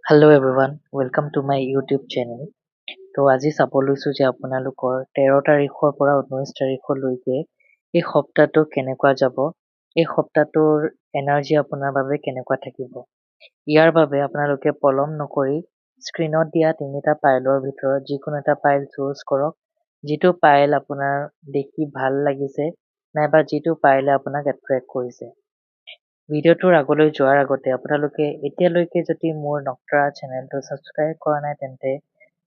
Hello everyone, welcome to my YouTube channel. তো আজি চাব লৈছোঁ যে আপোনালোকৰ 13 তাৰিখৰ পৰা 19 তাৰিখলৈকে এই সপ্তাহটো কেনেকুৱা যাব, এই সপ্তাহটোৰ এনাৰ্জি আপোনাৰ বাবে কেনেকুৱা থাকিব। ইয়াৰ বাবে আপোনালোকে পলম নকৰি স্ক্ৰীণত দিয়া তিনিটা পাইলৰ ভিতৰত যিকোনো এটা পাইল চুজ কৰক, যিটো পাইল আপোনাৰ দেখি ভাল লাগিছে নাইবা যিটো পাইলে আপোনাক এট্ৰেক্ট কৰিছে। ভিডিঅ'টোৰ আগলৈ যোৱাৰ আগতে আপোনালোকে এতিয়ালৈকে যদি মোৰ নক্তৰা চেনেলটো ছাবস্ক্ৰাইব কৰা নাই, তেন্তে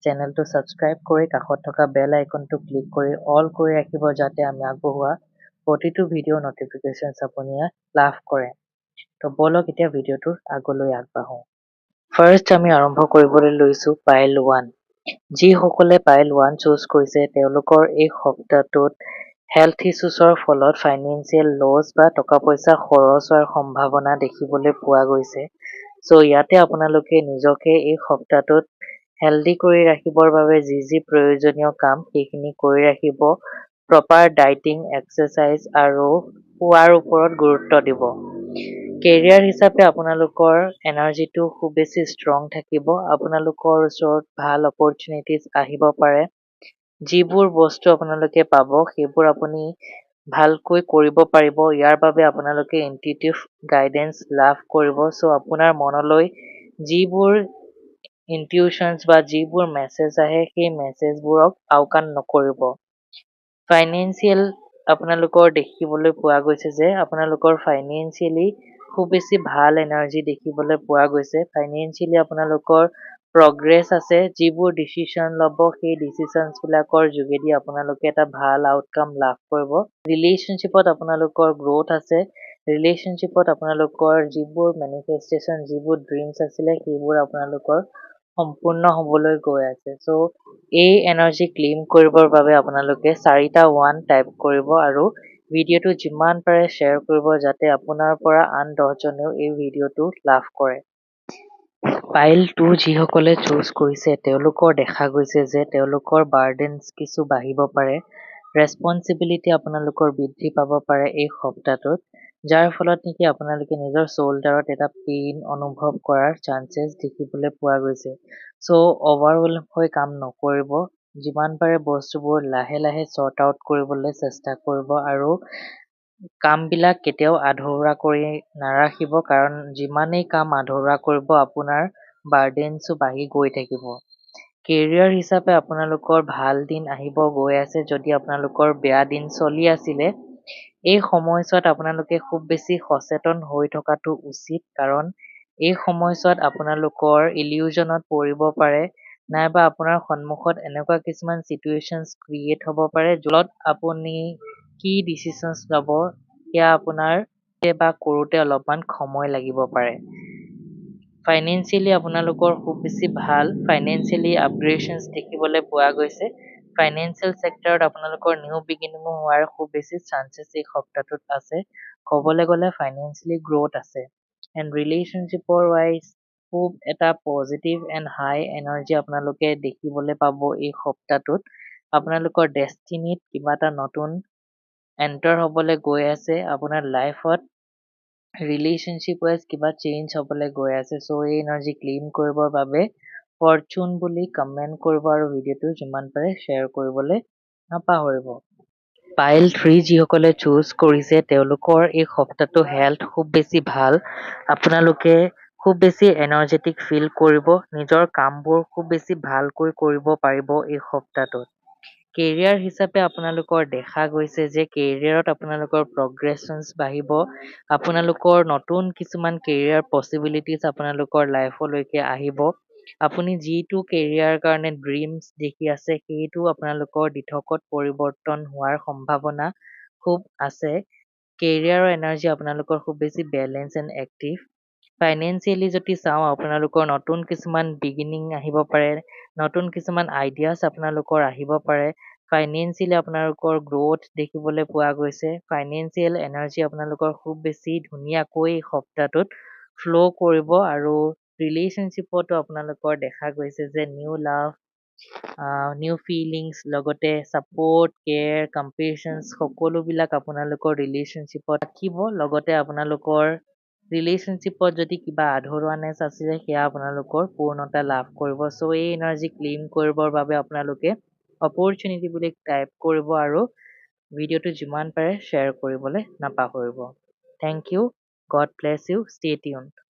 চেনেলটো ছাবস্ক্ৰাইব কৰি কাষত থকা বেল আইকনটো ক্লিক কৰি অল কৰি ৰাখিব, যাতে আমি আগবঢ়োৱা প্ৰতিটো ভিডিঅ'ৰ নটিফিকেশ্যনছ আপুনি লাভ কৰে। তো ব'লক, এতিয়া ভিডিঅ'টোৰ আগলৈ আগবাঢ়ো। ফাৰ্ষ্ট আমি আৰম্ভ কৰিবলৈ লৈছোঁ পাইল 1। যিসকলে পাইল 1 চুজ কৰিছে, তেওঁলোকৰ এই সপ্তাহটোত হেল্থ ইছ্যুছৰ ফলত ফাইনেন্সিয়েল লছ বা টকা পইচা খৰচ হোৱাৰ সম্ভাৱনা দেখিবলৈ পোৱা গৈছে। চ' ইয়াতে আপোনালোকে নিজকে এই সপ্তাহটোত হেল্ডি কৰি ৰাখিবৰ বাবে যি যি প্ৰয়োজনীয় কাম, সেইখিনি কৰি ৰাখিব। প্ৰপাৰ ডাইটিং, এক্সাৰচাইজ আৰু খোৱাৰ ওপৰত গুৰুত্ব দিব। কেৰিয়াৰ হিচাপে আপোনালোকৰ এনাৰ্জিটো খুব বেছি ষ্ট্ৰং থাকিব। আপোনালোকৰ ওচৰত ভাল অপৰচুনিটিজ আহিব পাৰে। যিবোৰ বস্তু আপোনালোকে পাব, সেইবোৰ আপুনি ভালকৈ কৰিব পাৰিব। ইয়াৰ বাবে আপোনালোকে ইনটিউটিভ গাইডেঞ্চ লাভ কৰিব। চ' আপোনাৰ মনলৈ যিবোৰ ইনটিউশ্যনছ বা যিবোৰ মেছেজ আহে, সেই মেছেজবোৰক আওকাণ নকৰিব। ফাইনেন্সিয়েল আপোনালোকৰ দেখিবলৈ পোৱা গৈছে যে আপোনালোকৰ ফাইনেন্সিয়েলি খুব বেছি ভাল এনাৰ্জি দেখিবলৈ পোৱা গৈছে। ফাইনেন্সিয়েলি আপোনালোকৰ প্ৰগ্ৰেছ আছে। যিবোৰ ডিচিশ্যন ল'ব, সেই ডিচিশ্যনছবিলাকৰ যোগেদি আপোনালোকে এটা ভাল আউটকাম লাভ কৰিব। ৰিলেশ্যনশ্বিপত আপোনালোকৰ গ্ৰ'থ আছে। ৰিলেশ্যনশ্বিপত আপোনালোকৰ যিবোৰ মেনিফেষ্টেশ্যন, যিবোৰ ড্ৰিমছ আছিলে, সেইবোৰ আপোনালোকৰ সম্পূৰ্ণ হ'বলৈ গৈ আছে। চ' এই এনাৰ্জি ক্লেইম কৰিবৰ বাবে আপোনালোকে চাৰিটা ওৱান টাইপ কৰিব আৰু ভিডিঅ'টো যিমান পাৰে শ্বেয়াৰ কৰিব, যাতে আপোনাৰ পৰা আন 10জনেও এই ভিডিঅ'টো লাভ কৰে। পাইল 2 যিসকলে চুজ কৰিছে, তেওঁলোকৰ দেখা গৈছে যে তেওঁলোকৰ বাৰ্ডেনছ কিছু বাঢ়িব পাৰে। ৰেচপনচিবিলিটি আপোনালোকৰ বৃদ্ধি পাব পাৰে এই সপ্তাহটোত, যাৰ ফলত নেকি আপোনালোকে নিজৰ শ্বল্ডাৰত এটা পেইন অনুভৱ কৰাৰ চান্সেছ দেখিবলৈ পোৱা গৈছে। চ' অভাৰৱেলম হৈ কাম নকৰিব। যিমান পাৰে বস্তুবোৰ লাহে লাহে চৰ্ট আউট কৰিবলৈ চেষ্টা কৰিব আৰু কামবিলাক কেতিয়াও আধৰুৱা কৰি নাৰাখিব, কাৰণ যিমানেই কাম আধৰুৱা কৰিব, আপোনাৰ বাৰ্ডেনছো বাঢ়ি গৈ থাকিব। কেৰিয়াৰ হিচাপে আপোনালোকৰ ভাল দিন আহিব গৈ আছে। যদি আপোনালোকৰ বেয়া দিন চলি আছিলে, এই সময়ছোৱাত আপোনালোকে খুব বেছি সচেতন হৈ থকাটো উচিত, কাৰণ এই সময়ছোৱাত আপোনালোকৰ ইলিউজনত পৰিব পাৰে নাইবা আপোনাৰ সন্মুখত এনেকুৱা কিছুমান চিটুৱেশ্যনছ ক্ৰিয়েট হ'ব পাৰে, য'ত আপুনি কি ডিচিশ্যনছ ল'ব সেয়া আপোনাৰ বা কৰোঁতে অলপমান সময় লাগিব পাৰে। ফাইনেন্সিয়েলি আপোনালোকৰ খুব বেছি ভাল। ফাইনেন্সিয়েলি আপগ্ৰেডেশ্যনছ দেখিবলৈ পোৱা গৈছে। ফাইনেন্সিয়েল ছেক্টৰত আপোনালোকৰ নিউ বিগিনিঙো হোৱাৰ খুব বেছি চান্সেছ এই সপ্তাহটোত আছে। ক'বলৈ গ'লে ফাইনেন্সিয়েলি গ্ৰ'থ আছে। এণ্ড ৰিলেশ্যনশ্বিপৰ ৱাইজ খুব এটা পজিটিভ এণ্ড হাই এনাৰ্জি আপোনালোকে দেখিবলৈ পাব এই সপ্তাহটোত। আপোনালোকৰ ডেষ্টিনিত কিবা এটা নতুন এণ্টাৰ হ'বলৈ গৈ আছে। আপোনাৰ লাইফত ৰিলেশ্যনশ্বিপ ৱাইজ কিবা চেঞ্জ হ'বলৈ গৈ আছে। চ' এই এনাৰ্জি ক্লেইম কৰিবৰ বাবে ফৰচুন বুলি কমেণ্ট কৰিব আৰু ভিডিঅ'টো যিমান পাৰে শ্বেয়াৰ কৰিবলৈ নাপাহৰিব। পাইল 3 যিসকলে চুজ কৰিছে, তেওঁলোকৰ এই সপ্তাহটো হেল্থ খুব বেছি ভাল। আপোনালোকে খুব বেছি এনাৰ্জেটিক ফিল কৰিব। নিজৰ কামবোৰ খুব বেছি ভালকৈ কৰিব পাৰিব এই সপ্তাহটোত। কেৰিয়াৰ হিচাপে আপোনালোকৰ দেখা গৈছে যে কেৰিয়াৰত আপোনালোকৰ প্ৰগ্ৰেছনছ বাঢ়িব। আপোনালোকৰ নতুন কিছুমান কেৰিয়াৰ পচিবিলিটিজ আপোনালোকৰ লাইফলৈকে আহিব। আপুনি যিটো কেৰিয়াৰ কাৰণে ড্ৰিমছ দেখি আছে, সেইটো আপোনালোকৰ দিঠকত পৰিৱৰ্তন হোৱাৰ সম্ভাৱনা খুব আছে। কেৰিয়াৰৰ এনাৰ্জি আপোনালোকৰ খুব বেছি বেলেঞ্চ এণ্ড এক্টিভ। ফাইনেন্সিয়েলি যদি চাওঁ, আপোনালোকৰ নতুন কিছুমান বিগিনিং আহিব পাৰে। নতুন কিছুমান আইডিয়াছ আপোনালোকৰ আহিব পাৰে। ফাইনেন্সিয়েলি আপোনালোকৰ গ্ৰ'থ দেখিবলৈ পোৱা গৈছে। ফাইনেন্সিয়েল এনাৰ্জি আপোনালোকৰ খুব বেছি ধুনীয়াকৈ এই সপ্তাহটোত ফ্ল' কৰিব। আৰু ৰিলেশ্যনশ্বিপতো আপোনালোকৰ দেখা গৈছে যে নিউ লাভ, নিউ ফিলিংছ, লগতে ছাপৰ্ট, কেয়াৰ, কম্পেশ্যনছ সকলোবিলাক আপোনালোকৰ ৰিলেশ্যনশ্বিপত থাকিব। লগতে আপোনালোকৰ ৰিলেশ্যনশ্বিপত যদি কিবা আধৰুৱানেছ আছিলে, সেয়া আপোনালোকৰ পূৰ্ণতা লাভ কৰিব। চ' এই এনাৰ্জি ক্লেইম কৰিবৰ বাবে আপোনালোকে অপৰচুনিটি বুলি টাইপ কৰিব আৰু ভিডিঅ'টো যিমান পাৰে শ্বেয়াৰ কৰিবলৈ নাপাহৰিব। Thank you, God bless you, stay tuned.